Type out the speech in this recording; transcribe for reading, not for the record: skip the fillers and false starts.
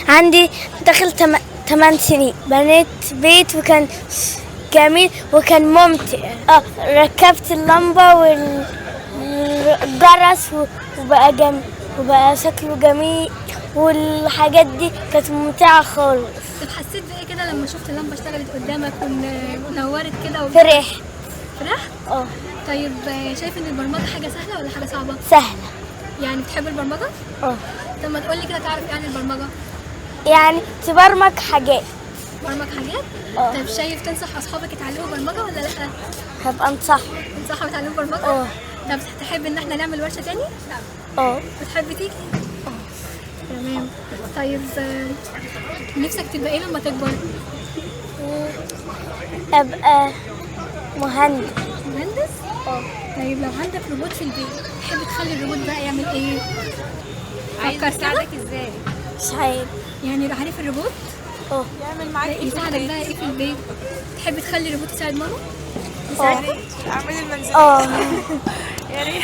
عندي دخل 8 سنين. بنيت بيت وكان جميل وكان ممتع. ركبت اللمبة والجرس وبقى جميل وبقى شكله جميل، والحاجات دي كانت ممتعة خالص. طب حسيت بايه كده لما شفت اللمبة اشتغلت قدامك ونورت كده فرحت. فرحت؟ اه. طيب شايف ان البرمجة حاجة سهلة ولا حاجة صعبة؟ سهلة. يعني بتحب البرمجة؟ اه. طب ما تقولي كده، تعرف ايه عن البرمجة؟ يعني تبرمج حاجات. برمج حاجات؟ اه. طب شايف تنصح اصحابك يتعلموا برمجة ولا لا؟ هبقى انصحهم. تنصحهم يتعلموا برمجة؟ اه. طب تحب ان احنا نعمل ورشه تاني؟ اه. بتحب تيجي؟ تمام. طيب نفسك تبقى ايه لما تكبر؟ ابقى مهندس. مهندس؟ اه. طيب لو عندك روبوت في البيت تحب تخلي الروبوت بقى يعمل ايه؟ عايز فكر كده. يساعدك ازاي؟ مش عارف. يعني عارف الروبوت؟ اه. يعمل معاك ايه في يساعدك البيت؟ بقى ايه في البيت؟ تحب تخلي الروبوت يساعد ماما؟ يساعدك في الاعمال المنزلية؟ اه. يا ريت.